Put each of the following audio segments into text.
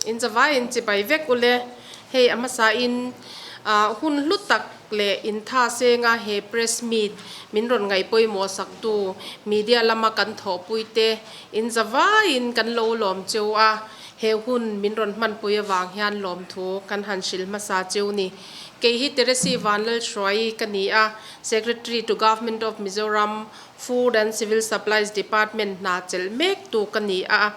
In zavai in chibai vek ule. Hei a hmasa in hun hlu tak leh in tha senga he press meet min rawn ngaih pawimawh sak tu media lama kan thawhpui te in zavai in kan lo lawm cheu a, he hun min rawn hmanpui avang hian lawmthu kan han hrilh hmasa cheu ni. Kei hi Teresi Vanlalhruai ka ni a, Secretary to Government of Mizoram Food and Civil Supplies Department hna chelh mek tu ka ni a.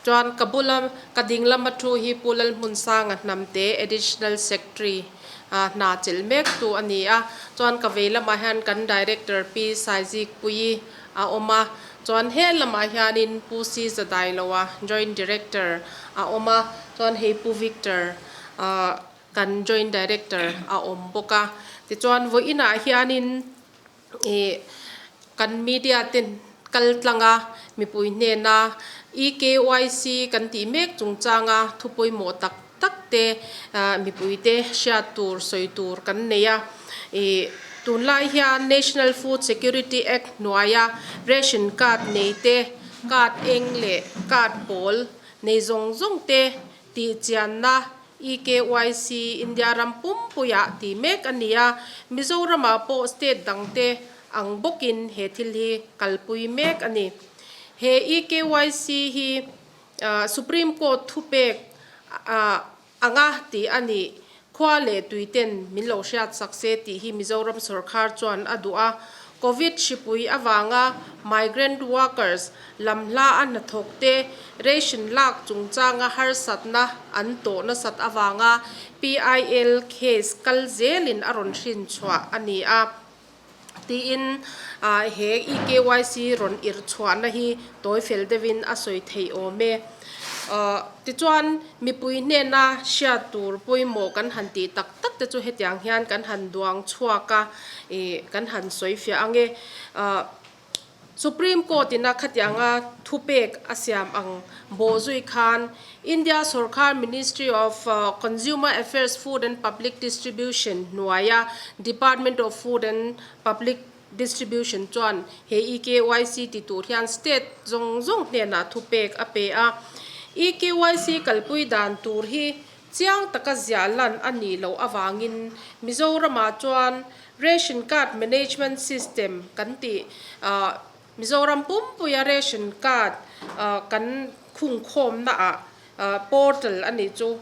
Chuan ka bula ka ding lama thu hi Pu Lalhmunsanga Hnamte Additional Secretary hna chelh mek tu a ni a. Chuan ka vei lamah hian kan Director Pi Saizikpuii a awm a. Chuan he lamah hianin Pu Si Zadailoa Joint Director a awm a. Chuan hei Pu Victor kan Joint Director a awm bawk a. Tichuan vawiinah hianin Ih kan media te kal tlang a, mipui hnena EKYC kan tih mek chungchanga thu pawimawh tak tak te mipui te hriat tur sawi tur kan nei a. Ih tunlai hian National Food Security Act hnuaia ration card nei te, card eng leh card pawl nei zawng zawng te tih chianna EKYC India ram pumpuiah ti mek a ni a, Mizoramah pawh state dangte ang bawkin he thil hi kalpui mek a ni. He EKYC hi Supreme Court thupek anga tih a nih khua leh tuiten min lo hriat sak se tih hi Mizoram sawrkhar chuan a duh a. Covid hripui avanga migrant workers lam hla a hnathawk te ration lak chungchanga harsatna an tawh nasat avanga PIL case kal zelin a rawn hrin chhuah a ni a tiin he EKYC rawn irh chhuahna hi tawi fel deuhin a sawi theih awm e. Tichuan mipui hnena hriat tur pawimawh kan han tih tak tak te chu hetiang hian kan han duang chhuak a kan han sawi fiah ang e. Supreme Court ina khatianga thupek a siam ang bawhzui khan India sorkar Ministry of Consumer Affairs Food and Public Distribution hnuaia Department of Food and Public Distribution chuan he EKYC ti tur hian state zawng zawng hnenah thupek a pe a. EKYC kalpui dan tur hi chiang taka ziah lan a nih loh avangin Mizoramah chuan Ration Card Management System kan tih Mizoram pumpuia ration card kan khungkhawmna ah portal a nih chu.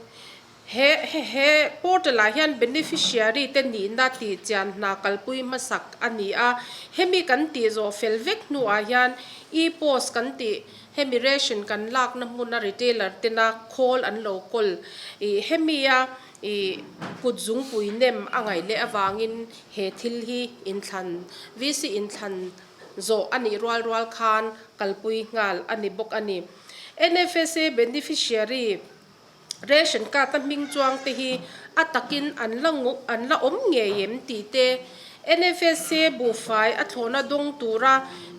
He he portal ah hian beneficiary te nihna tih chian hna kalpui hmasak a ni a. Hemi kan tih zawh fel vek hnuah hian e-post kan tih hemi ration kan lakna hmuna retailer tena khawl an lo kawl ih hemi a I kut zungpui nem a ngaih leh avangin he thil hi inthlan, VC inthlan zawh a nih rual rual khan kalpui nghal a ni bawk a ni. NFSA beneficiary ration card a hming chuang te hi a takin an la an la awm ngei em tih te, NFSA buhfai a thlawhna dawng tura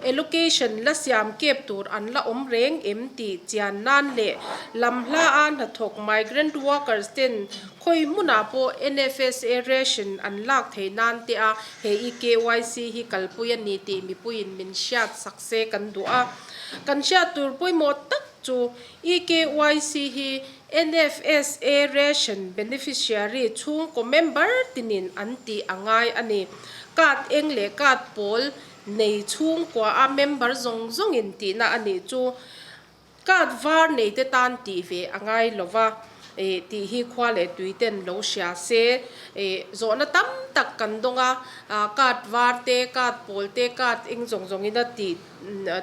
allocation la siam kep tur an la awm reng em tih chian nan leh lam hla a hnathawk migrant workers ten khawi hmunah pawh NFSA ration an lak theih nan te a he EKYC hi kalpui a ni tih mipuiin min hriat sak se kan duh a. Kan hriat tur pawimawh tak chu EKYC hi NFSA ration beneficiary chhungkaw member tinin an tih a ngai a ni. Card eng leh card pawl nei chhungkua a member zawng zawngin tihna a nih chu card var nei te tan tih ve a ngai lo va tih hi khua leh tui ten lo hria se zawhna tam tak kan dawng a, card var te, card pawl te, card eng zawng zawngin a tih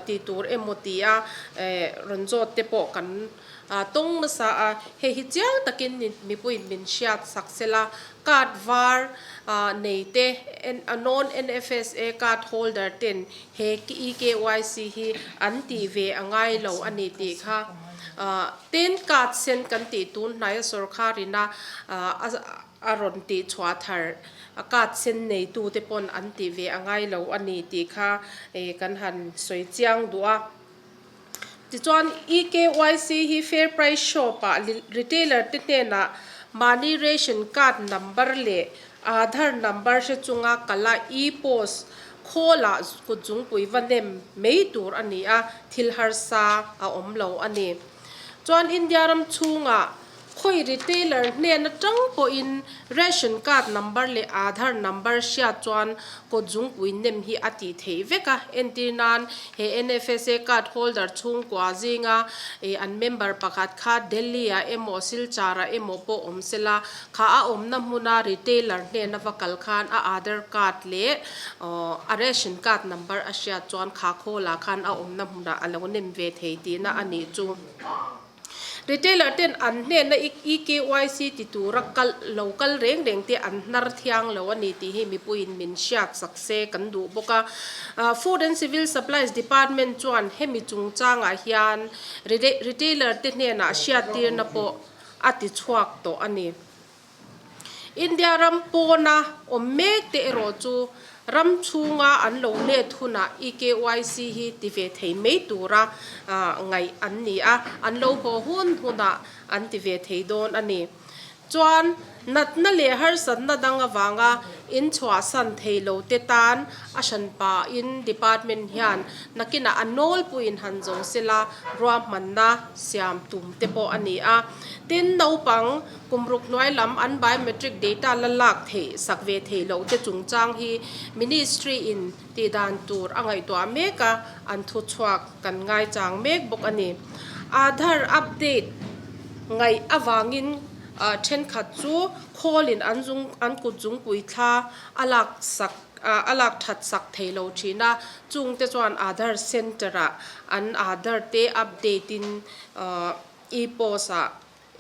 tih tur emaw ti a rawn zawt te pawh kan tawng nasa a, hei hi chiang takin mipuiin min hriat sak sela, card var nei te non NFSA card holder ten he EKYC hi an tih ve a ngai lo a ni tih kha tin card sen kan tih tun hnaia sawrkharina a rawn tih chhuah thar a card sen neitu te pawn an tih ve a ngai lo a ni tih kha kan han sawi chiang duh a. Tichuan EKYC hi Fair Price Shop ah retailer te hnenah mahni ration card number leh Aadhaar number hre chunga kala e-post khawlah kutzungpui va nem mai tur a ni a, thil harsa a awm lo a ni. Chuan India ram chhungah khawi retailer hnen atang pawhin ration card number leh Aadhaar number hriat chuan kawt zungpui nem hi a tih theih vek a. Entir nan he NFSA card holder chhungkua zinga an member pakhat kha Delhi ah emaw Silchar ah emaw pawh awm sela kha a awmna hmuna retailer hnena va kal khan a Aadhaar card leh a ration card number a hriat chuan kha khawlah khan a awmna hmunah a lo nem ve thei tihna a nih chu. Retailer ten an hnena eKYC ti tura kal lo kal reng reng te an hnar thiang lo a ni tih hi mipuiin min hriat sak se kan duh bawk a. Food and Civil Supplies Department chuan hemi chungchangah hian retailer te hnenah hriattirna pawh a ti chhuak tawh a ni. India ram pawna awm mek te erawh chu ram chhunga an lo let hunah eKYC hi ti ve thei mai tura ngaih an ni a, an lo haw hun hunah an ti ve thei dawn a ni. Chuan natna leh harsatna dang avanga inchhuahsan thei lo te tan a hranpain department hian nakinah a nawlpuiin han zo sela ruahmanna siam tum te pawh a ni a. Tin, naupang Kum ruk hnuai lam an biometric data la lak theih sak ve theih loh te chungchang hi Ministry in tih dan tur a ngaihtuah mek a, an thu chhuak kan ngaichang mek bawk a ni. Aadhaar update ngaih avangin thenkhat chu khawlin an zung an kut zungpui thla a lak sak a lak that sak thei lo thin a, chungte chuan Aadhaar Centre ah an Aadhaar te update in e-post ah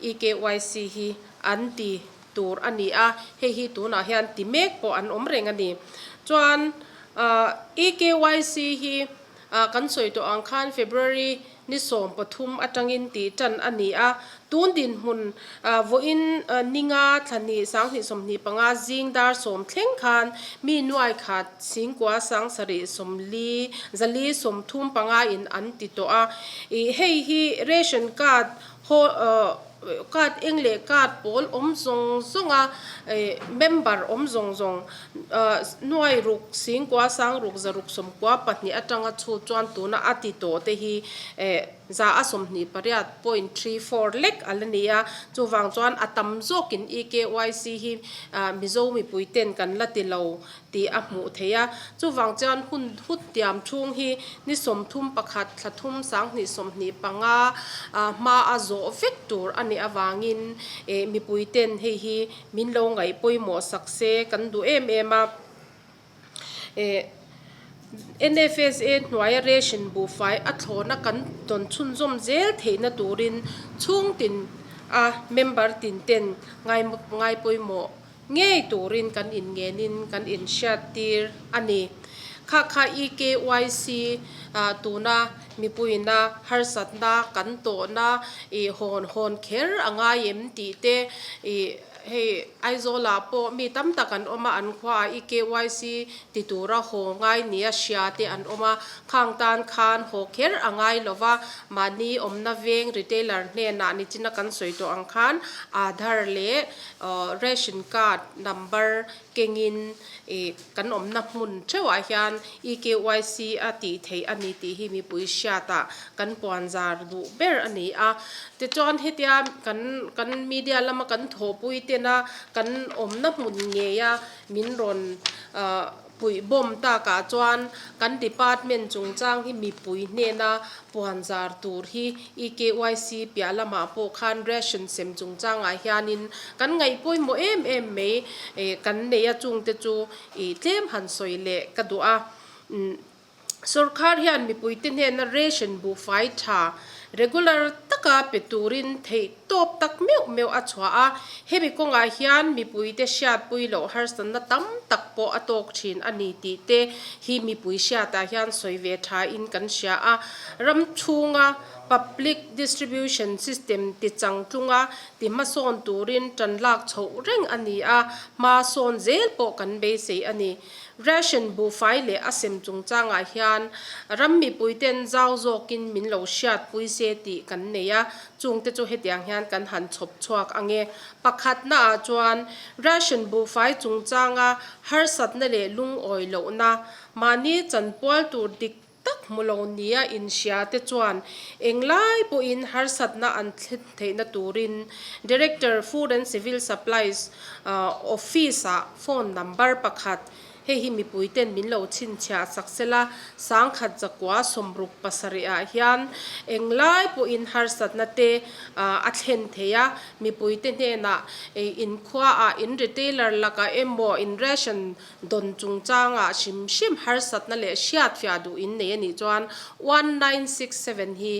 EKYC hi an ti tur a ni a, hei hi tunah hian ti mek pawh an awm reng a ni. Chuan EKYC hi kan sawi tawh ang khan February ni 13 atangin tih tan a ni a, tun dinhmun vawiin ninga thla hnih 2025 zing dar 10 thleng khan mi nuai khat singkua 7 40 435 in an ti tawh a, hei hi ration card Haw card eng leh card pawl awm zawng zawng a member awm zawng zawng nuai ruk singkua sang ruk za ruk sawmkua pahnih atanga chhut chuan tuna a ti tawh te hi za a 28.34 lek a la ni a, chuvang chuan a tam zawkin EKYC hi Mizo mipui ten kan la ti lo tih a hmuh theih a. Chuvang chuan hun hut tiam chhung hi ni 31 thla thum 2025 hma a zawh vek tur a nih avangin mipui ten hei hi min lo ngaih pawimawh sak se kan duh em em a. NFSA hnuaia ration buhfai a thlawna kan tawn chhunzawm zel theihna turin chhungtin a member tin ten ngai pawimawh Ngei turin kan inngenin kan inhriattir a ni. Kha kha EKYC tuna mipuina harsatna kan tawhna i hawn hawn kher a ngai em tih te i hei Aizawlah pawh mi tam tak an awm a, an khuaah EKYC ti tura haw ngai nia hria te an awm a, khang tan khan haw kher a ngai lo va, mahni awmna veng retailer hnenah nichina kan sawi tawh ang khan Aadhaar leh Ration card number kengin ih kan awmna hmun theuhah hian eKYC a tih theih a ni tih hi mipui hriatah kan puanzar duh ber a ni a. Tichuan hetia kan kan media lama kan thawhpui tena kan awmna hmun ngeia min rawn ah Puih bawm takah chuan kan department chungchang hi mipui hnena puanzar tur hi EKYC piah lamah pawh khan ration sem chungchangah hianin kan ngaih pawimawh em em mai kan nei a chungte chu ih tlem han sawi leh ka duh a. Sorkar hian mipuite hnena ration buhfai tha regular taka pe turin theih tawp tak meuh meuh a chhuah a, hemi kawngah hian mipuite hriatpui loh harsatna tam tak pawh a tawk thin a ni tih te hi mipui hriatah hian sawi ve thain kan hria a. Ram chhunga public distribution system ti changtlunga ti hmasawn turin tan lak chhoh reng a ni a, hma sawn zel pawh kan beisei a ni. Ration buhfai leh a sem chungchangah hian ram mipuiten zau zawkin min lo hriatpui se tih kan nei a, chungte chu hetiang hian kan han chhawp chhuak ang e. Pakhatnaah chuan ration buhfai chungchanga harsatna leh lungawi lohna, mahni chanpual tur dik. tak hmu lo nia inhria te chuan englai pawhin harsatna an thlen theihna turin Director Food and Civil Supplies Office-ah phone number pakhat Hei hi mipuiten min lo chhinchhiah sak sela, sangkhat zakua 67 ah hian englai pawhin harsatna te a thlen thei a, mipuite hnenah inkhuaah in retailer lakah emaw in ration dawn chungchangah hrim hrim harsatna leh hriatfiah duh in nei a nih chuan 1967 hi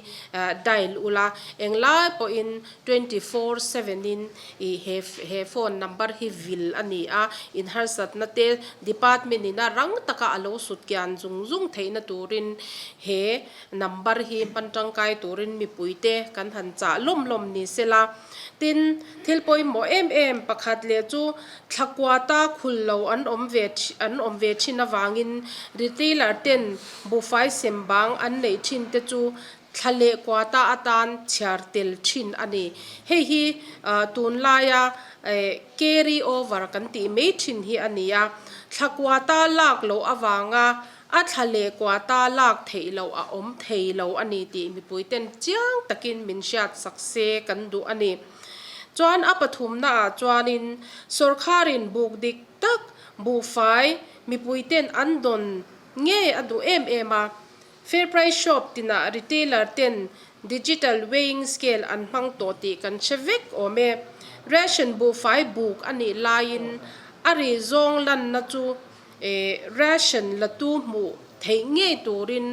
dial ula, englai pawhin 24/7 in Ih he he phone number hi vil a ni a, in harsatna te department in a rang taka a lo sut kian zung zung theihna turin he number hi hman tangkai turin mipui te kan han chah lawm lawm ni sela. Tin, thil pawimawh em em pakhat leh chu thlakuata khul lo an awm ve an awm ve thin avangin retailer ten buhfai sem bang an neih thin te chu Thla leh kuata atan chhiar tel thin a ni. Hei hi tunlaia carry over kan tih mai thin hi a ni a. Thla kuata lak loh avanga a thla leh kuata lak theih loh a awm thei lo a ni tih mipuiten chiang takin min hriat sak se kan duh a ni. Chuan a pathumnaah chuanin sawrkharin buk dik tak buhfai mipuiten an dawn ngei a duh em em a. Fair price shop tinah retailer ten digital weighing scale an hmang tawh tih kan hre vek awm e. Ration buhfai buk a nih laiin a ri zawng lanna chu ration latu hmuh theih ngei turin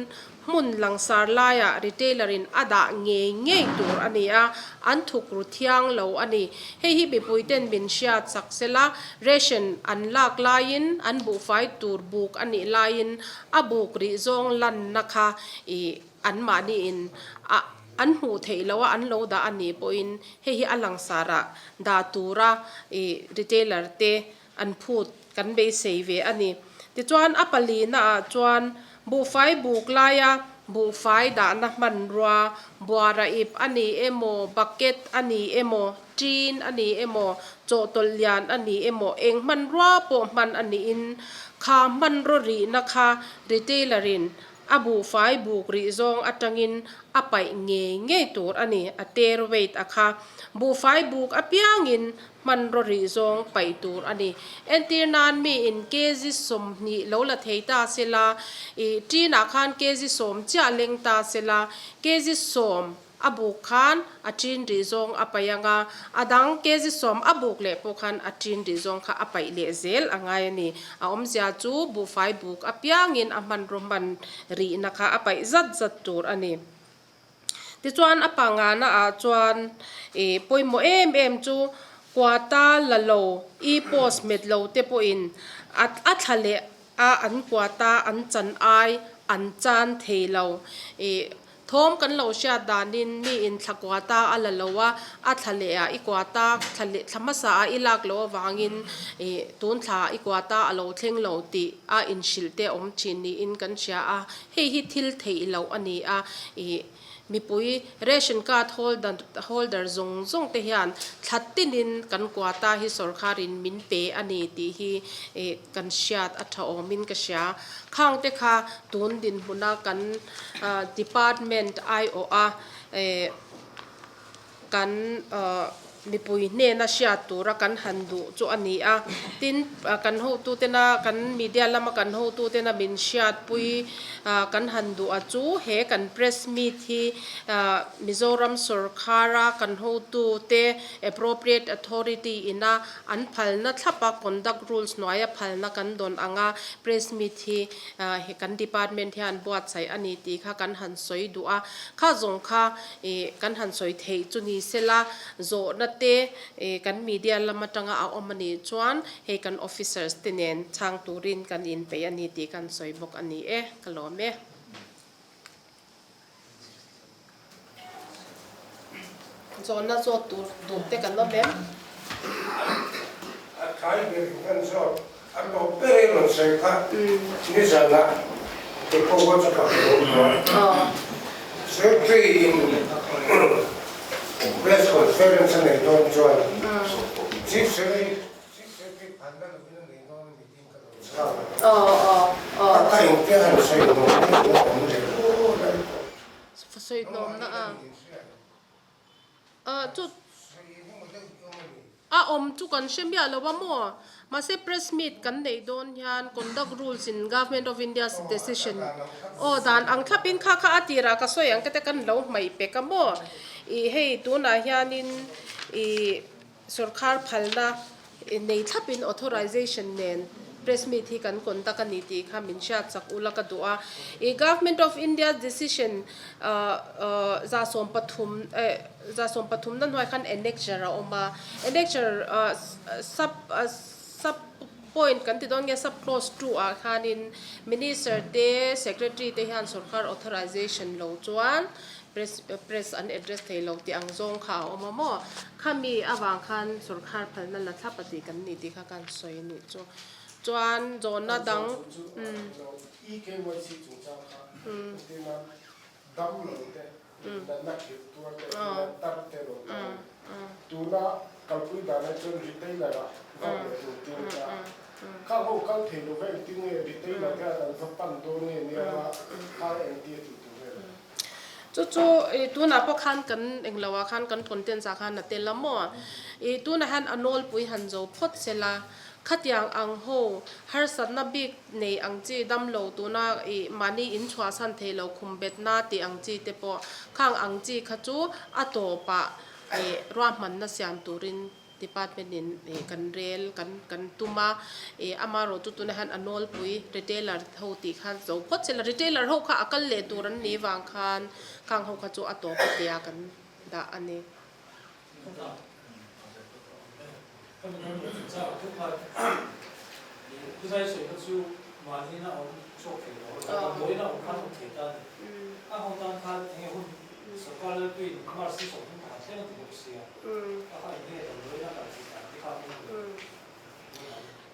hmun langsar laiah retailer in a dah ngei ngei tur a ni a, an thuk ru thiang lo a ni. Hei hi mipui ten min hriat sak sela, ration an lak laiin an buhfai tur buk a nih laiin A buk rih zawng lanna kha ih anmahniin a an hmuh theih loh a, an lo dah a nih pawhin hei hi a langsarah dah tura ih retailer te an phut kan beisei ve a ni. Tichuan a palina ah chuan buhfai buk laia buhfai dahna hmanrua buara ip a ni emaw, bucket a ni emaw, tin a ni emaw, chawhtawlh lian a ni emaw, eng hmanrua pawh hman a niin kha hmanraw rihna kha retailer-in a buhfai buk rih zawng atangin a paih ngei ngei tur a ni, a tear weight a kha. Buhfai buk apiangin hmanraw rih zawng paih tur a ni. Entir nan miin kg 20 lo la thei ta sela, ih tinah khan kg 10 chiah leng ta sela, kg 10 A buk khan a ṭin rih zawng a paih ang a, a dang kg 10 a buk leh pawh khan a ṭin rih zawng kha a paih leh zel a ngai a ni. A awmzia chu buhfai buk apiangin a hmanraw hman rihna kha a paih zat zat tur a ni. Tichuan a pangana ah chuan ih pawimawh em em chu quata la lo, e-post hmet lo te pawhin a a thla leh a an quata an chan ai an chan thei lo. Ih Thawm kan lo hriat danin mi in thla kuata a la lo a, a thla leh ah i kuata thla leh thla hmasa ah i lak loh avangin ih tun thla ah i kuata a lo thleng lo tih a inhrilh te a awm thin niin kan hria a, hei hi thil theih loh a ni a, ih mipui ration card holder holder zawng zawng te hian thla tinin kan kuata hi sawrkharin min pe a ni tih hi ih kan hriat a tha awmin ka hria. Khang te kha tun dinhmuna kan department aiawh a kan mipui hnena hriat tura kan han duh chu a ni a. Tin, kan hotutena kan media lama kan hotutena min hriatpui kan han duh a chu he kan press meet hi Mizoram sawrkhara kan hotute appropriate authority ina An phalna thlapa conduct rules hnuaia phalna kan dawn anga press meet hi he kan department hian buatsaih a ni tih kha kan han sawi duh a. Kha zawng kha ih kan han sawi theih chu ni sela zawhna te ih kan media lam atanga a awm a nih chuan hei kan officers te nen chhang turin kan inpeih a ni tih kan sawi bawk a ni e, ka lawm e. Zawhna zawt tur duh te kan awm em? A tlai ber in kan zawt a tawp ber in rawn sawi kha nizan ah ke pawh kha chu ka hmu lo a. Secretary in press conference a nei dawn chuan Chief Secretary phalna lovin a nei dawn a ni tiin ka lo chhang a. A ka engtia han sawi lo mai a awm leh. Sawi hnawmna a. Chu a awm chu kan hre miah lo a maw? Mahse press meet kan neih dawn hian conduct rules in Government of India's decision aw dan ang thlapin kha kha a tirah ka sawi ang te kan lo hmaih pek a maw? Ih hei tunah hianin ih Sorkar phalna nei thlapin authorization nen press meet hi kan conduct a ni tih kha min hriat chak ula ka duh a. I Government of India's decision 113, 113 na hnuai khan annexure a awm a. Annexure sub sub point kan ti dawn nge sub clause 2 ah khanin Minister te Secretary te hian sorkar authorization lo chuan Press press an address thei lo tih ang zawng kha a awm a maw? Khami avang khan sorkar phalna la thlap a tih kan ni tih kha kan sawi a nih chu. Chuan zawhna dang umm. EKYC chungchang kha engtin a dam lo te, natna khirh tuar te, natna tar te rawn tar a ni. Tuna kalpui danah chuan retailer ah vak leh tur tir ta. Khang ho kal thei lo va engtin nge retailer te an va pan dawn nge nia kha engtia tih tur nge le? Chu chu i tunah pawh khan kan englo ah khan kan contents ah khan a tel a maw? I tunah hian a nawlpui han zo phawt se la, khatiang ang ho harsatna bik nei ang chi damlo tuna i mahni in chhuahsan thei lo khum betna tih ang chi te pawh khang ang chi kha chu a tawpah i ruahmanna siam turin Department in kan rel kan kan tum a, amaherawh chu tunah hian a nawlpui retailer ho tih kha zo phawt se la, retailer ho kha a kal leh tur an nih vang khan khang ho kha chu a tawp a tia kan dah a ni.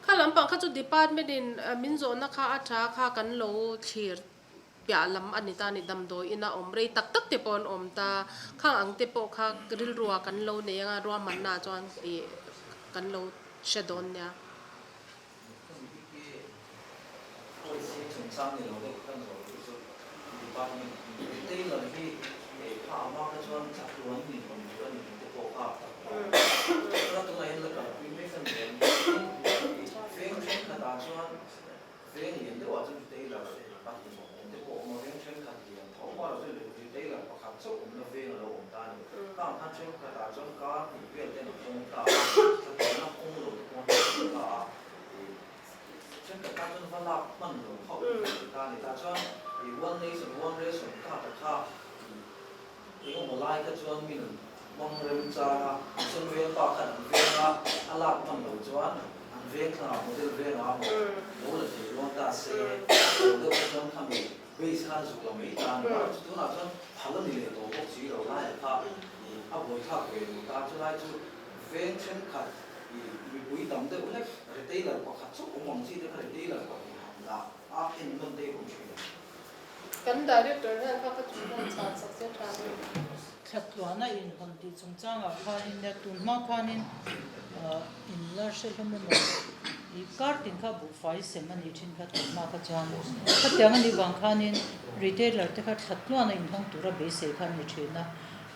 Kha lampang kha chu department in min zawhna kha a tha kha kan lo thlir piah lam a ni ta a ni, damdawi ina awm rei tak tak te pawh an awm ta, khang ang te pawh kha rilrua kan lo nei anga ruahmanna ah chuan ih kan lo hre dawn nia. Kan director hian kha ka chung hian chhan sak che tha ni. Thlatluana inhawn tih chungchangah khanin nia tun hma khanin in la hre hlawm emaw i kar tin kha buhfai sem a nih thin kha tun hma kha chuan khatiang a nih vang khanin retailer te kha thlatluana inhawng tura beisei kha a ni thin a,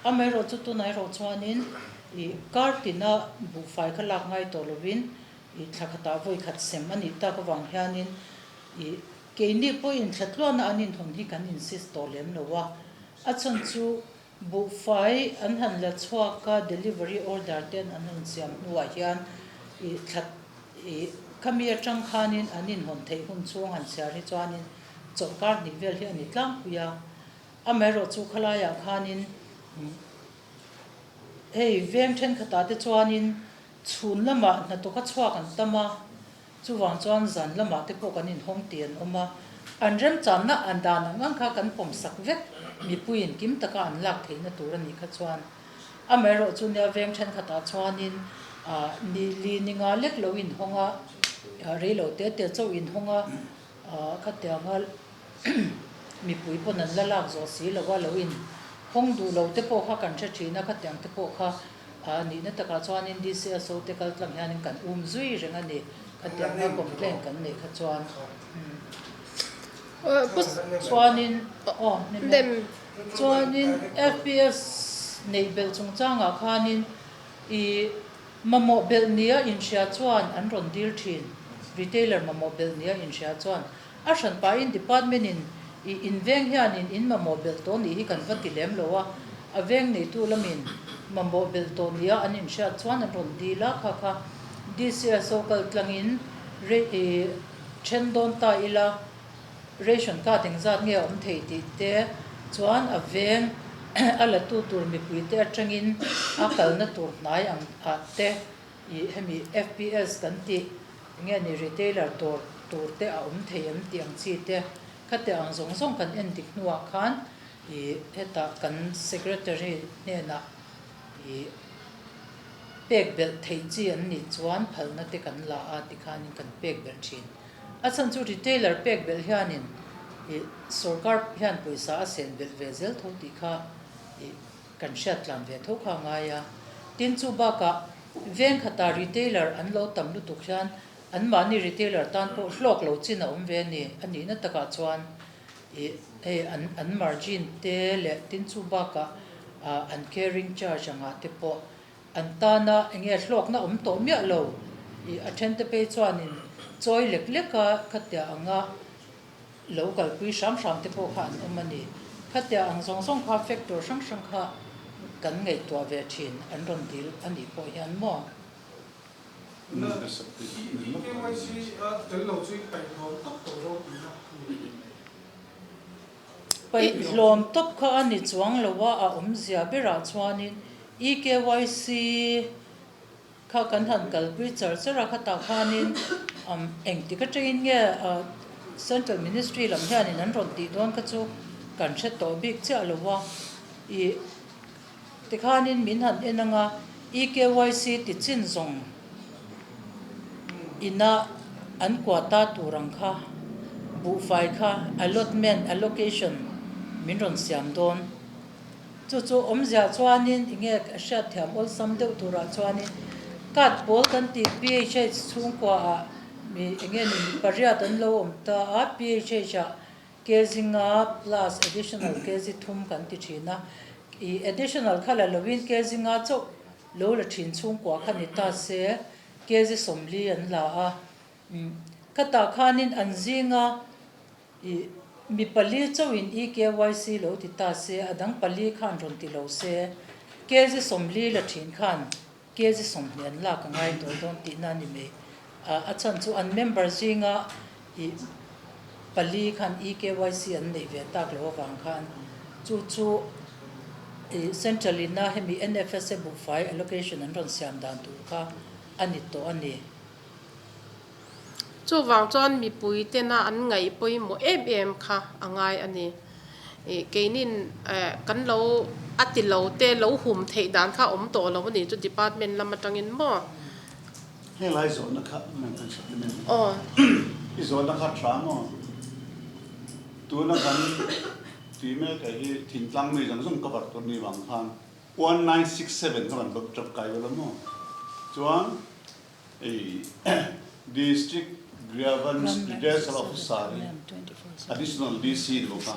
amaherawhchu tunah erawh chuanin i kar tina buhfai kha lak ngai tawh lovin i thla khatah vawi khat sem a nih tak avang hianin i keini pawhin thlatluana an inhawn hi kan insist tawh lem lo a, a chhan chu buhfai an han la chhuak a delivery order ten an rawn siam hnuah hian i thla i khami atang khanin an inhawn theih hun chhung han chhiar hi chuanin chawlhkar hnih vel hi a ni tlangpui a, amaherawhchu khalaiah khanin Hei veng thenkhatah te chuanin chhun lamah hnathawka chhuak an tam a, chuvang chuan zan lamah te pawh kan inhawng tih an awm a, an remchanna an dan ang ang kha kan pawm sak vek, mipuiin kim taka an lak theihna tur a nih kha chuan. Amaherawh chu nia veng thenkhatah chuanin ni li ni nga lek lo inhawng a, rei lo te te chauh inhawng a, khatianga mipui pawn an la lak zawh si lo a, lo in hawng duh lo te pawh kha kan hre thin a, khatiang te pawh kha nihna takah chuanin DCSO te kal tlang hianin kan um zui reng a ni, khatiang kha complaint kan neih kha chuan chuanin aw nem. Chuanin FPS neih belh chungchangah khanin i mamawh belh nia inhria chuan an rawn dil thin. Retailer mamawh belh nia inhria chuan a hran pahin department in i inveng hianin in mamawh belh tawh nih hi kan va ti lem lo a, a veng neitu lamin mamawh belh tawh nia an inhriat chuan an rawn dil a, kha kha DCSO kal tlangin i then dawn ta ila. Ration card engzat nge a awm thei tih te chuan a veng a la tu tur mipui te atangin a kalna tur hnai ang ah te ih hemi FPS kan tih enge ni retailer dawr tur te a awm thei em tih ang chi te khate ang zawng zawng kan en dik hnuah khan ih hetah kan secretary hnenah ih pek belh theih chi an nih chuan phalna te kan la a tikhanin kan pek belh thin. A chhan chu retailer pek belh hianin ih sorkar hian pawisa a sen belh ve zel tho tih kha ih kan hriat tlan ve tho kha a ngai a. Tin chu bakah veng khata retailer an lo tam lutuk hian anmahni retailer tan pawh hlawk lo chin a awm ve a ni. A nihna takah chuan ih hei an an margin te leh tin chu bakah ah an carrying charge angah te pawh An tana enge hlawkna awm tawh miah lo i a thente phei chuanin chawi lek lek a khatia anga lo kalpui hram hram te pawh kha an awm a ni. Khatia ang zawng zawng kha factor hrang hrang kha kan ngaihtuah ve thin an rawn dil a nih pawh hian maw? EKYC tel lo chu i paihhlawm tawp tawh dawn tihna a ni. Paihhlawm tawp kha a ni chuang lo a, a awmzia berah chuanin EKYC kha kan han kalpui char char a, khatah khanin engtik atangin nge Central Ministry lam hianin an rawn tih dawn kha chu kan hre tawh bik chiah lo a, ih tikhanin min han en anga EKYC ti chin zawng ina an quota tur ang kha buhfai kha allotment allocation min rawn siam dawn. Chu chu awmzia chuanin enge a hriatthiam awlsam deuh turah chuanin card pawl kan tih PHH chhungkua ah mi enge ni mi pariat an lo awm ta a, PHH ah kg nga plus additional kg thum kan ti thin a, ih additional kha la lovin kg nga chauh lo la thin chhungkua kha ni ta se kg 40 an la a, khatah khanin an zinga Ih, mi pali chauhin EKYC lo ti ta se, a dang pali khan rawn ti lo se, kg 40 la thin khan kg 20 an lak a ngai tawh dawn tihna a ni mai. A chhan chu an member zinga ih pali khan EKYC an neih ve tak loh avang khan chu chu ih Central ina hemi NFSA buhfai allocation an rawn siam dan tur kha a ni tawh a ni. Chuvang chuan mipui tena an ngaih pawimawh em em kha a ngai a ni. Ih keinin eh kan lo a ti lo te lo hum theih dan kha awm tawh lo a ni chu department lam atangin maw? Helai zawhna kha man kan supplement a. I zawhna kha tha maw? Tuna kan tih mek ah hi thingtlang mi zawng zawng cover tur ni vang khan 1967 kha kan tap kai vel a maw? Chuan Hei District Grievance Redressal Officer hi Additional DC ni bawk a,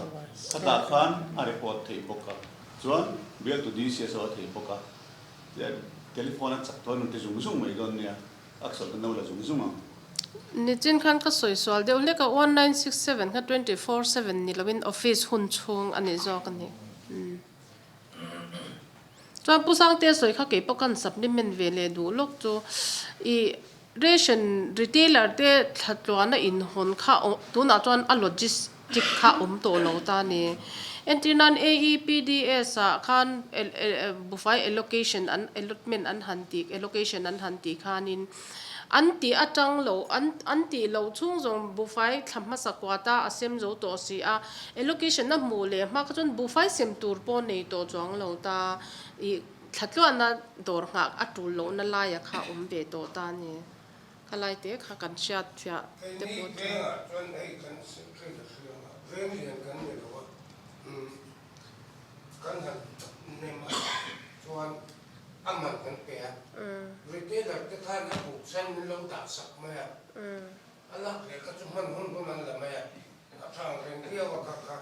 khatah khan a report theih bawk a, chuan bialtu DC a sawi theih bawk a, telephone a chak tawh a nute zung zung mai dawn nia, a sawi kha no la zung zung ang. Nichin khan ka sawi sual deuh hlek a, 1967 kha 24/7 ni loin office hun chhung a ni zawk a ni. Chuan Pu Sangtea sawi kha kei pawh kan supplement ve leh duh lawk chu i ration retailer te thla tluana inhawn kha tunah chuan a logistic kha awm tawh lo ta a ni. Entir nan AEPDS ah khan buhfai allocation an allotment an han tih allocation an han tih khanin An tih atang lo, an an tih loh chhung zawng buhfai thla hmasa kuata a sem zo tawh si a, allocation a hmuh leh hma kha chuan buhfai sem tur pawh nei tawh chuang lo ta, ih thla tluahna dawr nghah a tul lohna laia kha awm ve tawh ta a ni. Kha lai te kha kan hriat fiah te Keini pawh chu. vengah chuan hei kan secretary ka hria a, veng lian kan ni lo a, umm kan han nem a chuan a man kan pe a, retailer te khan a buk sen min lo dah sak mai a, a lak leh kha chu hman hun hun an la mai a, a thang reng viau a kha kha.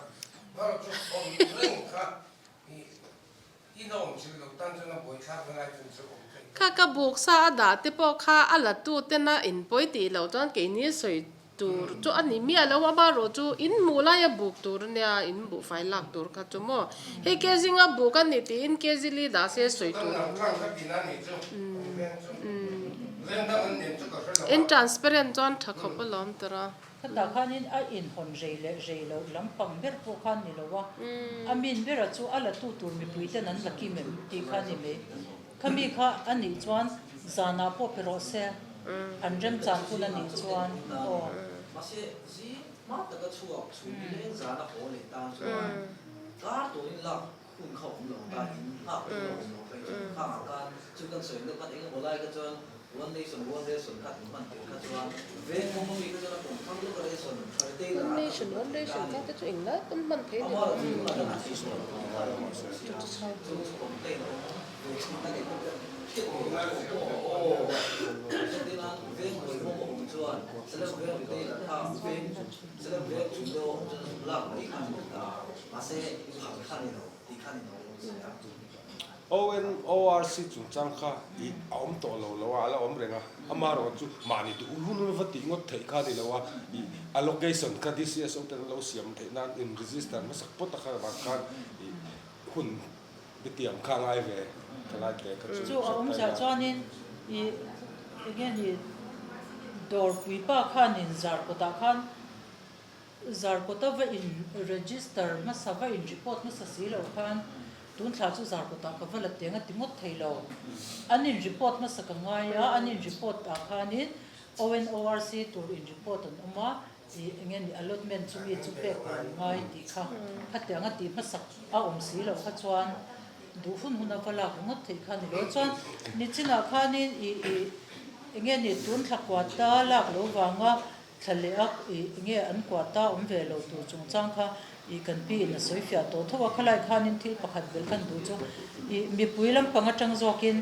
Kha ka buk sa a dah te pawh kha a la tu tena in pawi tih loh chuan keini sawi tur chu a ni miah lo amaherawh chu in hmuh laia buk tur a nia in buhfai lak tur kha chu maw hei kg nga buk a ni tiin kg li dah se sawi tur a awm in transparent chuan tha khawp alawm tur a. Khatah khanin a inhawn rei leh rei loh lampang ber pawh khan ni lo a, a min bera chu a latu tur mipui ten an la kim em tih kha a ni mai. Khami kha a nih chuan zanah pawh pe rawh se, an remchan hun a nih chuan aw. Mahse, zing hma taka chhuak chhung nileng zana haw leh tan chuan kar turin lak hun kha awm lo ta, in nghak tur a awm lo phei chuan khangah khan chu kan sawi deuh khan eng emaw lai kha chuan One nation one ration kha tih hman tir kha chuan veng hmawm ami kha chuan a pawm thang lawk a ration retailer One nation one ration kha te chu englai pawn hman thei ni lo. Amah tunah hian a thei tawh lo tih kha a awm sia chu chu complain a awm ve thin a ni hriat tur a awm pawh a awm entir nan veng hnuai hmawm a awm chuan Salem veng retailer kha veng Salem veng chung deuh a awm chuan a zuk lak mai kha a ni ta mahse phal kha a ni lo tih kha a ni lo awm sia. ONORC chungchang kha i a awm tawh lo lo a, a la awm reng a, amaherawh chu mahni duh hun hun va tih ngawt theih kha a ni lo a, i allocation kha DCSO ten an lo siam theih nan in register hmasak pawt a kha vang khan i hun bitiam kha a ngai ve thalai te kha chu Chu a awm zah chuanin i enge ni dawrpuipa khanin zarkawtah khan Zarkawta va in register hmasa va in report hmasa si lo khan tun thla chu Zarkawtah ka va la teng a ti ngawt thei lo. An in report hmasa ka ngai a, an in report ah khanin ONORC tur in report an awm a, ih eng nge ni allotment chu mi chu pek tur an ngai tih kha khatiang a tih hmasak a awm si lo kha chuan duh hun hun a va lak ringawt theih kha a ni lo. Chuan nichinah khanin ih ih eng nge ni tun thla kuata lak lo vanga Thla leh a ih nge an kuata awm ve lo tur chungchang kha ih kan pi in a sawi fiah tawh tho a, khalai khanin thil pakhat belh kan duh chu ih mipui lampang atang zawkin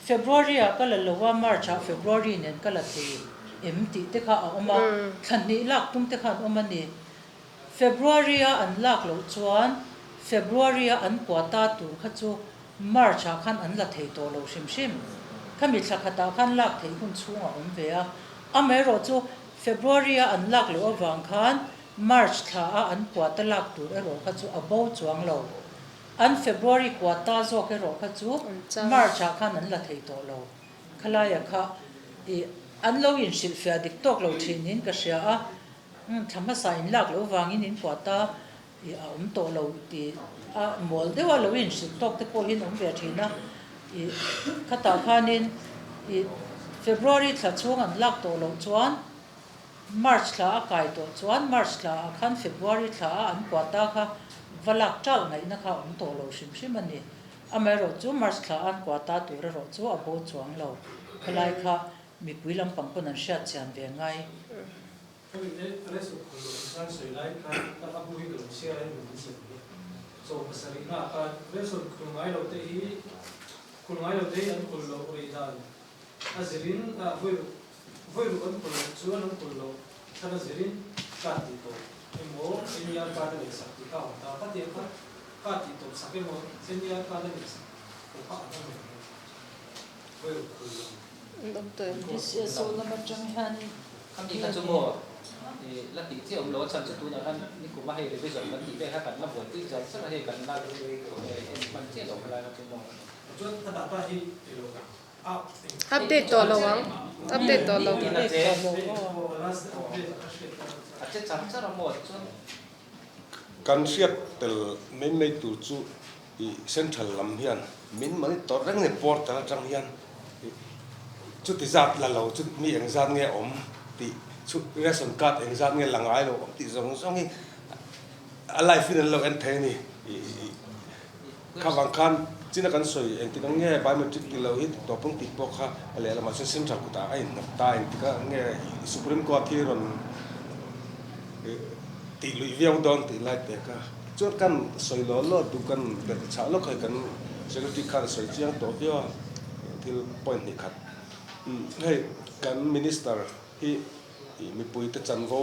February ah ka la lo a, March ah February nen ka la thei em tih te kha a awm a, thla hnih lak tum te kha an awm a ni. February a an lak loh chuan February a an kuata tur kha chu March ah khan an la thei tawh lo hrim hrim. Khami thla khatah khan lak theih hun chhung a awm ve a. Amaherawh chu February a an lak loh avang khan March thla a an quota lak tur erawh kha chu a bo chuang lo. An February quota zawk erawh kha chu March ah khan an la thei tawh lo. Khalaia kha ih an lo inhrilhfiah dik tawk lo thin niin ka hria a, thla hmasa in lak loh vangin in quota ih a awm tawh lo tih a mawl deuh a lo inhrilh tawk te pawhin awm ve thin a, ih khatah khanin ih February thla chhung an lak tawh loh chuan March thla a kai tawh chuan March thla ah khan February thla a an kuah ta kha va lak ṭalh ngaihna kha a awm tawh lo hrim hrim a ni. Amaherawh chu March thla a an kuah ta tur erawh chu a bo chuang lo. Khalai kha mipui lampang pawn an hriat chian ve ngai. Hemi te Alex Ukhullo chuan sawi lai khan ka a bu hi ka lo chhiar a hemi min sawi hi chaw pasarih na ah khan Alex Ukhul ngai lo te hi khul ngai lo te hi an khul loh rei dan a zirin ah vawi ruk vawi ruk an khul loh chuan an khul loh chhan a zirin card tih tawp emaw NER card a neih sak tih kha a awm ta ka tiang kha card tih tawp sak emaw NER card a neih sak tawp kha an awm em vawi ruk khul lo. DCSO lam atang hianin Khami kha chu maw la tih chiah awm lo a chhan chu tunah khan nikum a hei revision kan tih vel kha kan la buai tih zar zar a hei kan la en hman chiah lo khalai kha chu maw. Chuan a data hi ilo up eng. Update tawh lo ang. Update tawh lo. Update tawh lo a che char char a maw chuan. Kan hriat tel mai mai tur chu I central lam hian min monitor reng ni portal atang hian chuti zat la lo chu mi eng zat nge awm tih chu ration card eng zat nge la ngai lo awm tih zawng zawng hi a live in an lo en thei a ni. Kha vang khan china kan sawi engtik ang nge biometric tih lo hi tawpawng tih pawh kha a lehlamah chuan central kutah a inhnawk ta engtik ang nge supreme court hi rawn tih luih viau dawn tih lai te kha. Chuan kan sawi law law duh kan belh chhah lawk hei kan secretary khan a sawi chiang tawh viau a, thil point hnih khat. Hei kan minister hi ih mipui te chanvo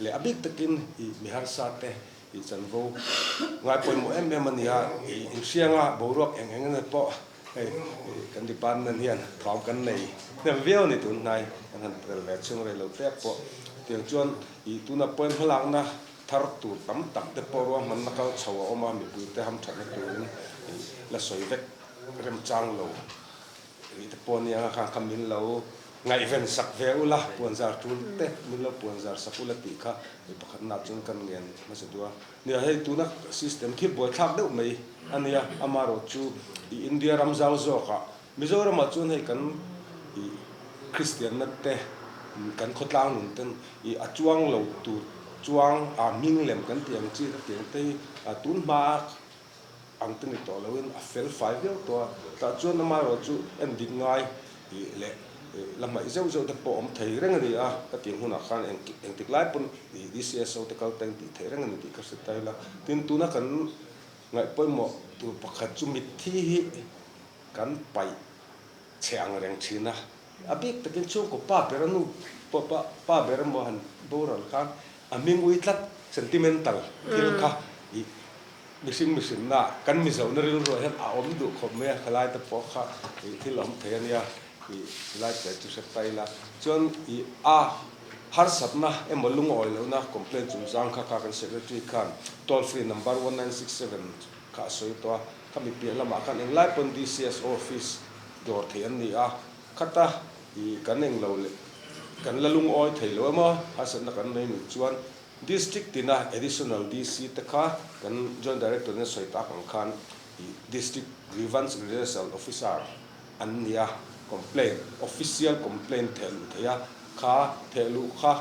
leh a bik takin ih mi harsa te I chanvo ngai pawimawh em em a ni a, i inhrianga boruak eng eng emaw pawh hei kan department hian thawm kan nei hnem viau a ni tun hnai kan han tel ve chhung rei lo tek pawh. Tiang chuan i tuna pawim hmalakna thar tur tam tak te pawh ruahmanna kal chho a awm a, mipuite hamthatna turin i la sawi vek remchang lo. Rih te pawh nia kha kha min lo ngaihven sak ve ula, puanzar tul te min lo puanzar sak ula tih kha mi pakhat nak chuan kan ngen hmasa duh a. Nia hei tuna system khi buaithlak deuh mai a nia, amaherawh chu i India ram zau zawkah Mizoramah chuan hei kan i Kristianna te kan khawtlang nun ten i a chuang lo tur chuang a hming lem kan tih ang chi te tiang te hi tun hma ang te ni tawh loin a fel fai viau tawh a, tah chuan amaherawh chu en dik ngai tih leh la hmaih zeuh zeuh te pawh awm thei reng a ni a, ka tih hunah khan engtik lai pawn ih DCSO te kal teng tih theih reng a ni tih ka hre ta ila. Tin, tuna kan ngaih pawimawh tur pakhat chu mitthi hi kan paih chhe ang reng thin a, a bik takin chhungkaw pa ber a nu pawh pa ber emaw han boral khan a hming ui tlat sentimental thil kha ih Mihring mihrinna kan Mizohna rilruah hian a awm duh khawp mai a, khalai te pawh kha ih thil a awm thei a nia, ih silai te chu hre ta ila. Chuan ih a harsatna emaw lungawi lohna complaint chungchang kha kha kan secretary khan toll free number 1967 kha a sawi tawh a, khami piah lamah khan englai pawn DCS office dawr thei an ni a, khata ih kan englo leh kan la lungawi thei lo emaw harsatna kan nei nih chuan District tina Additional DC te kha kan Joint Director in a sawi tak ang khan ih District Grievance Redressal Officer an ni a, complaint, official complaint theh luh theih a, kha theh luh kha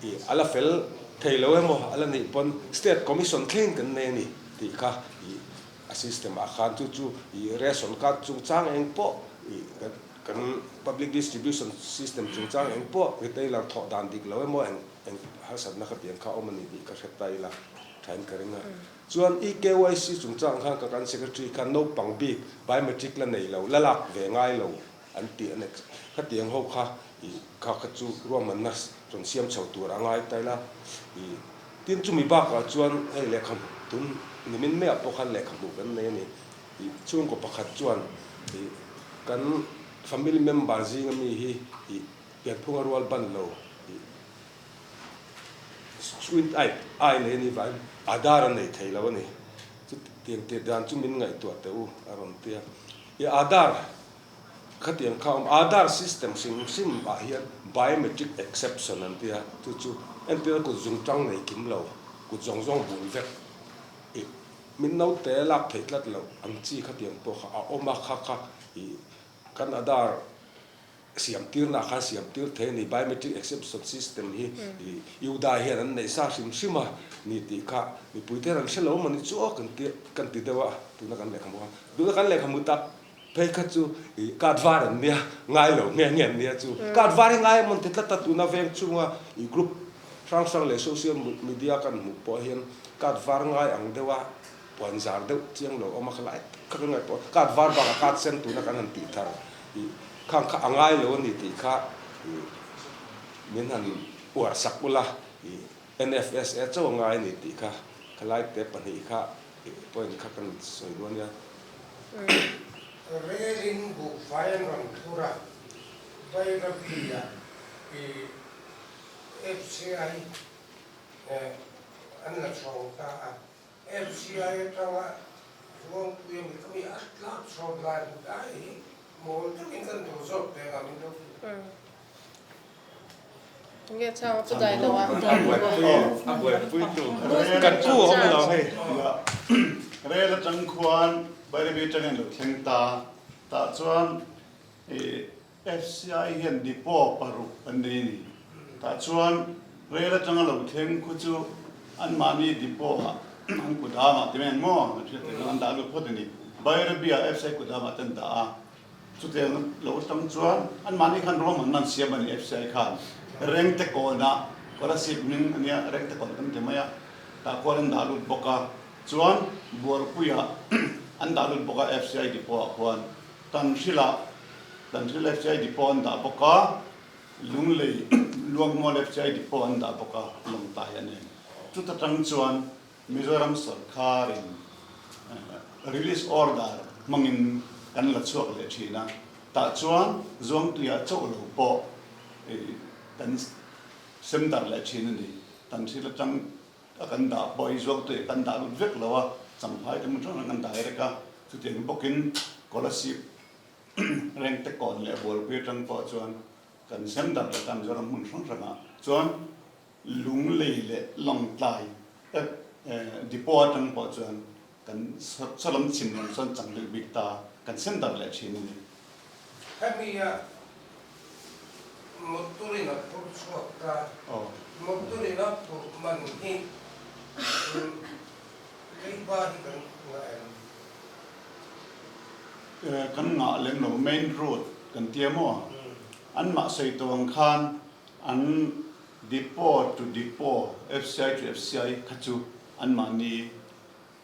ih a la fel thei lo emaw a la nih pawn State Commission thleng kan nei a ni tih kha ih a system ah khan chu chu ih ration card chungchang eng pawh ih kan kan public distribution system chungchang eng pawh retailer thawh dan dik lo emaw eng Eng harsatna kha tiang kha awm a ni tih ka hre ta ila thain ka ring a. Chuan eKYC chungchang khan ka kan secretary khan naupang bik biometric la nei lo, la lak ve ngai lo an ti a next khatiang ho kha ih kha kha chu ruahmanna rawn siam chho tur a ngai ta ila ih tin chumi bakah chuan hei lehkha tun nimin maiah pawh khan lehkha hmuh kan nei a ni ih chhungkaw pakhat chuan ih kan family member zinga mi hi ih Pianphunga rual ban lo tih squint ai ai nei a nih vangin Aadhaar a nei thei lo a ni. Chutiang tih dan chu min ngaihtuah teh u a rawn ti a. I Aadhaar khatiang kha awm Aadhaar system hrim hrim ah hian biometric exception an ti a, chu chu entirna kut zung tang nei kim lo, kut zawng zawng bul vek i min naute lak theih tlat loh ang chi khatiang pawh kha a awm a, kha kha i kan Aadhaar Siam tirna khan siam tir thei a ni. Biometric exception system hi UDA hian an neih sa hrim hrim a ni tih kha mipui te hian an hre lo maw ni chu aw kan ti kan ti deuh a, tuna kan lehkha hmu kha. Tuna kan lehkha hmu tak phei kha chu ih card var an nia, ngai lo nge nge an nia chu. Card var hi ngai emaw an ti tlat a, tuna veng chhunga ih group hrang hrang leh social media kan hmuh pawh hian card var ngai ang deuh a puan zar deuh chiang lo awm a, khalai tak kha kan ngaihtuah a, card var bakah card sen tuna kan han tih thar ih Khang kha a ngai lo a ni tih kha min han uar sak ula, ih NFSA chauh a ngai a ni tih kha khalai te pahnih kha point kha kan sawi duh a nia. Relin buhfai an rawn thur a, Bairabi-ah ih FCI an la chhawng ta a. FCI atanga Zuangpuia mi ka mi a tlak chhawt lai hmu dai hi mawl takin kan duh zawk ve ang in lo ti. Nge chhang a pu dai lo a. A buaipui tu kan pu a awm lo hei. Rel atang khuan Bairabi atangin lo thleng ta. Tah chuan FCI hian depot paruk an nei a ni. Tah chuan rel atanga lo thleng khu chu anmahni depot ah an kut amah ti mai ang maw? An hriat theih an dah lut phawt a ni. Bairabia FCI kut amah te an dah a. Chutiang lo atang chuan anmahni khan ruahmanna an siam a ni FCI khan. Rengte kawnah Kolasib hming a nia, Rengte kawn kan ti mai a, tah khuan an dah lut bawk a. Chuan Buarpuiah an dah lut bawk a FCI depot ah khuan. Tanhrila, Tanhril FCI Depot an dah bawk a, Lunglei Luangmual FCI Depot an dah bawk a, Lawngtai a ni. Chuta tang chuan Mizoram sorkarin release order hmangin kan la chhuak leh thin a, tah chuan Zuangtuiah chauh lo pawh kan sem darh leh thin a ni. Tan thil atang a kan dah pawh hi Zuangtuiah kan dah lut vek lo a, Champhai te hmun hrang hrang kan direct a, chutiang bawkin Kolasib Rengtekawn leh Bualpui atang pawh chuan kan sem darh leh ta Mizoram hmun hrang hrangah chuan Lunglei leh Lawngtlai depot atang pawh chuan kan saw lam chhim lam sawn chang luih bik ta kan sem darh leh thin a ni. Hemi a motor in a phur chhuak ta, motor in a phur man hi leiba hi kan ngah em? Kan ngah lem lo, main road kan tia maw? Anmah sawi tawh ang khan An depot to depot, FCI to FCI kha chu anmahni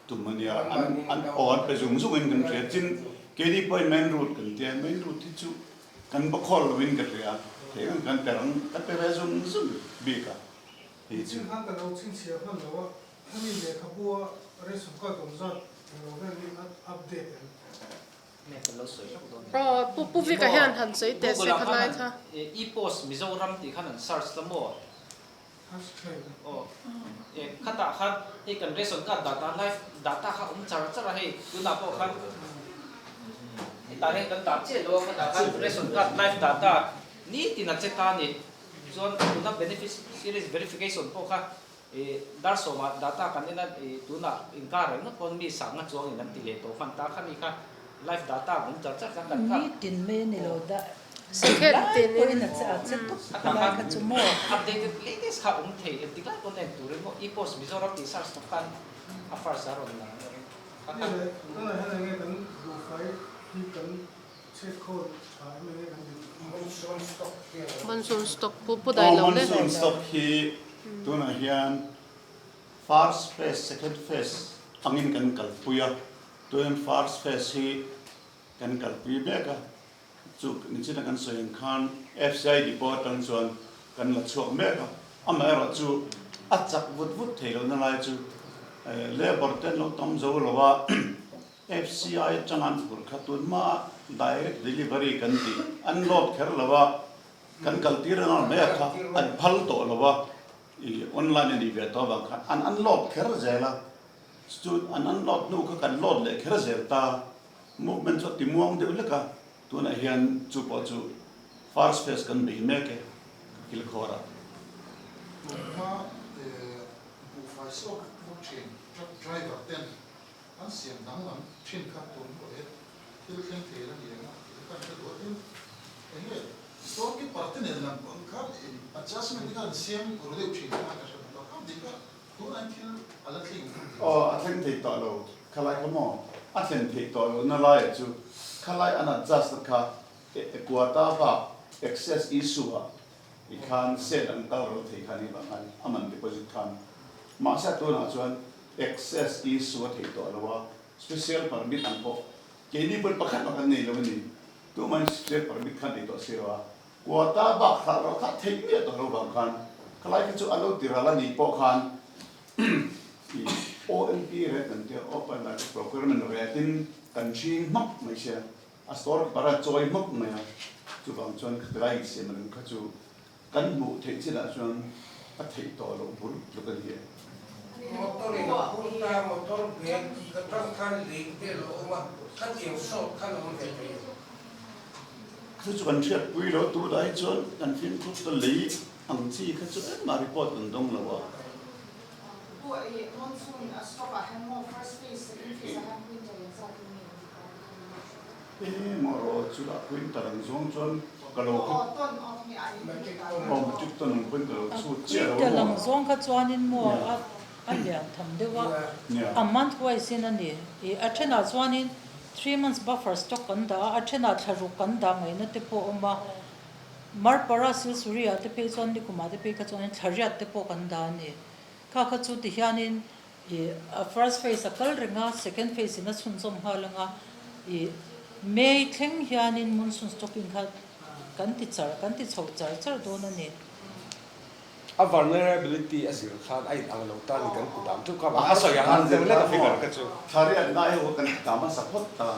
tum a nia, an aw an pe zung zungin kan hria. Tin, keini pawhin main route kan tia, main route hi chu kan va khawl lovin ka hria, thei ang kan pe rang, kan pe ve zung zung bik a hei chu. Chin khan ka lo chhinchhiah hman lo a, hemi lehkhabu a ration card awm zat englo vel hi a update em? Aw, Pu Pu Vika hian han sawi teh se kha lai kha. E-post Mizoram tih khan an search la maw? Aw, khatah khan hei kan ration card data live data kha awm char char a hei tunah pawh khan hetah hian kan dah chiah lo a khatah khan ration card live data nitin a che ta a ni. Chuan tuna beneficiaries verification pawh kha Dar sawmah data kan en a, tunah inkar reng ngawt pawn mi sanga chuangin an ti leh tawh hman ta kha mi kha live data a awm char char kha kan kha. Ni tin mai a ni lo dah lai pawhin a che tawp kha lai kha chu maw. Updated latest kha awm thei engtik lai pawn en turin maw e-post Mizoram tih search tawp khan a first a rawn lang a ring kha kha. Ni leh tunah hian enge kan buhfai hi kan chhiat khawl tha em enge kan dik. Monsoon stock hi a Monsoon stock pu pu dai lo le. Monsoon stock hi tunah hian first phase, second phase angin kan kalpui a, tuin first phase hi kan kalpui mek a, chu nichina kan sawi ang khan FCI depot atang chuan kan la chhuak mek a, amaherawhchu a chak vut vut thei lohna lai chu labour te an lo tam zo lo a, FCI atanga an phur kha tun hma direct delivery kan tih an load kher lo a, kan kaltir ang mai a kha an phal tawh lo a, i online a nih ve tawh avang khan an unload kher zel a, chu an unload hnu kha kan load leh kher zel ta, movement chu a ti muang deuh hlek a, tunah hian chu pawh chu first phase kan bei mek e kilkhawr ah. Tun hma buhfai sawk bawk thin truck driver ten An siam danglam thin kha tun pawh he thil thleng thei la ni ang a tih kha kan hre duh a, tin enge storekeeper te nen lam pawh khan adjustment te khan an siam ru deuh thin kha ka hre bawk a, khang dik a tunah hian thil a la thleng ang tih. Aw a thleng thei tawh lo, khalai kha maw a thlen theih tawh loh na laiah chu khalai an adjust na kha quota bak excess issue ah i khan set an kal ro thei kha ni vang khan a man deposit khan mahse tunah chuan Access i su a theih tawh lo a, special permit ang pawh keini pawn pakhat mah kan nei lo a ni. Tumahin special permit khan nei tawh si lo a, quota bak hralh rawh kha theih miah tawh lo vang khan khalai kha chu a lo ti ral a nih pawh khan i OMP rate kan tia Open Market Procurement rate in kan hring hmak mai sia, a store keeper a chawi hmak mai a, chuvang chuan khatilai insiam reng kha chu Kan hmuh theih chinah chuan a theih tawh loh bur tluk a ni e. Motor in a phur ta, motor bag ka tang khan lei vel a awm a, khatiang sawt khan a awm ve thei em? Chu chu kan hriat pui lo, tunah hi chuan kan fimkhur ta lei ang chi kha chu engmah report kan dawng lo a. Eng erawh chu lah quintal ang zawng chuan ka lo aw metric ton ang pawhin ka lo chhut chiah lo Quintal ang zawng kha chuanin maw a lian tham deuh a, a month wise in a ni. I a thenah chuanin 3 months buffer stock kan dah a, a thenah thla ruk kan dah ngaihna te pawh a awm a. Marpara Silsuri ah te phei chuan nikumah te phei kha chuanin thla riat te pawh kan dah a ni. Kha kha chu tihianin I a first phase a kal reng a, second phase in a chhunzawm nghal ang a, i May thleng hianin monsoon stocking kha kan ti char, kan ti chho char char dawn a ni. A vulnerability a zir khan a in ang lo ta ni kan kut am chu kha a sawi ang an deuh lek a figure kha chu. Thla riat ngai ho kan dam hmasa phawt ta,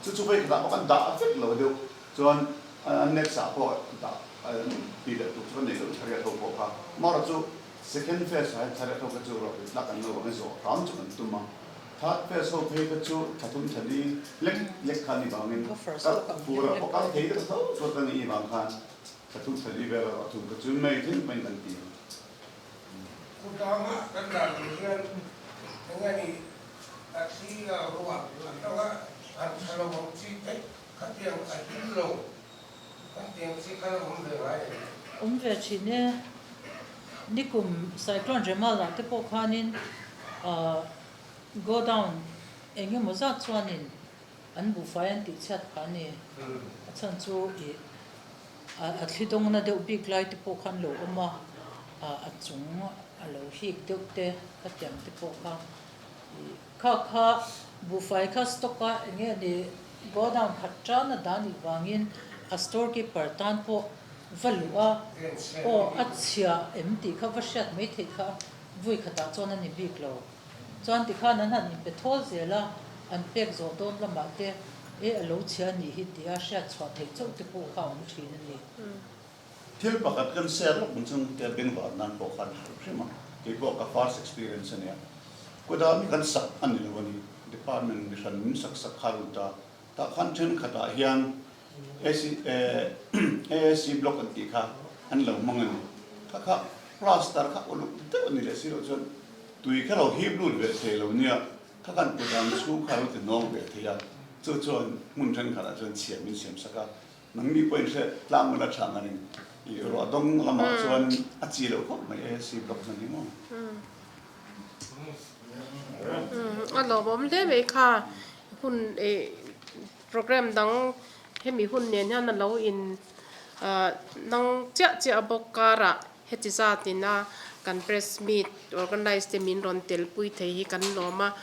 chu chu vei khatah pawh kan dah vek lo deuh chuan an next ah pawh dah tih leh tur chu kan nei lo thla riat ho pawh kha. Amaherawhchu chu second phase ah hian thla riat ho kha chu rawh tlak an lo vang i zawh hram chu kan tum a. Third phase ho phei kha chu thla thum thla li lek lek kha ni vangin kal fur ah pawh kal thei deuh tho chuan kan nih vang khan thla thum thla li vel erawh thung kha chu mai thleng pawhin kan ti ang. Kutanga kan dah tur hian eng a nih a thli a ruah atanga han tha lo ang chi te khatiang a him lo khatiang chi kha la awm ve ngai em? Awm ve thin e. Nikum Cyclone Remal ah te pawh khanin go down eng emaw zat chuanin an buhfai an tih chhiat phah a ni. A chhan chu ih a thli dawngna deuh bik lai te pawh khan lo awm a, a chung a lo hik deuh te khatiang te pawh kha ih kha kha buhfai kha stock a eng nge ni go down khat tan a dah nih vangin a store keeper tan pawh Va luh a, aw a chhia em tih kha va hriat mai theih kha vui khatah chuan a ni bik lo. Chuan tikhan an han inpe thawl zel a, an pek zawh dawn lamah te e a lo chhia a nih hi tia hriat chhuah theih chauh te pawh kha a awm thin a ni. Thil pakhat kan share lawk ang chung te bengvar nan pawh khan hrim hrim a, kei pawh ka first experience a nia. Kawtah mi kan sak a ni lo a ni, department mi hran min sak sak kha a lut a, tah khan thenkhatah hian AAC block an tih kha an lo hmang a ni. Kha kha plaster kha uluk deuh a ni leh si loh chuan tui kha lo hip lut ve thei lo nia, kha kan kut ang chhung kha a lo ti nawng ve thei a, chu chuan hmun thenkhatah chuan chhia min siam sak a, nangni pawhin hre tlang ula tha ang a ring. Ih ruah dawng lamah chuan a chi loh khawp mai AAC block hman hi maw. A lawmawm hle mai kha hun ih. Program dang hemi hun nen hian a lo in nang chiah chiah bawk karah heti zat ina kan press meet organize te min rawn telpui thei hi kan lawm a.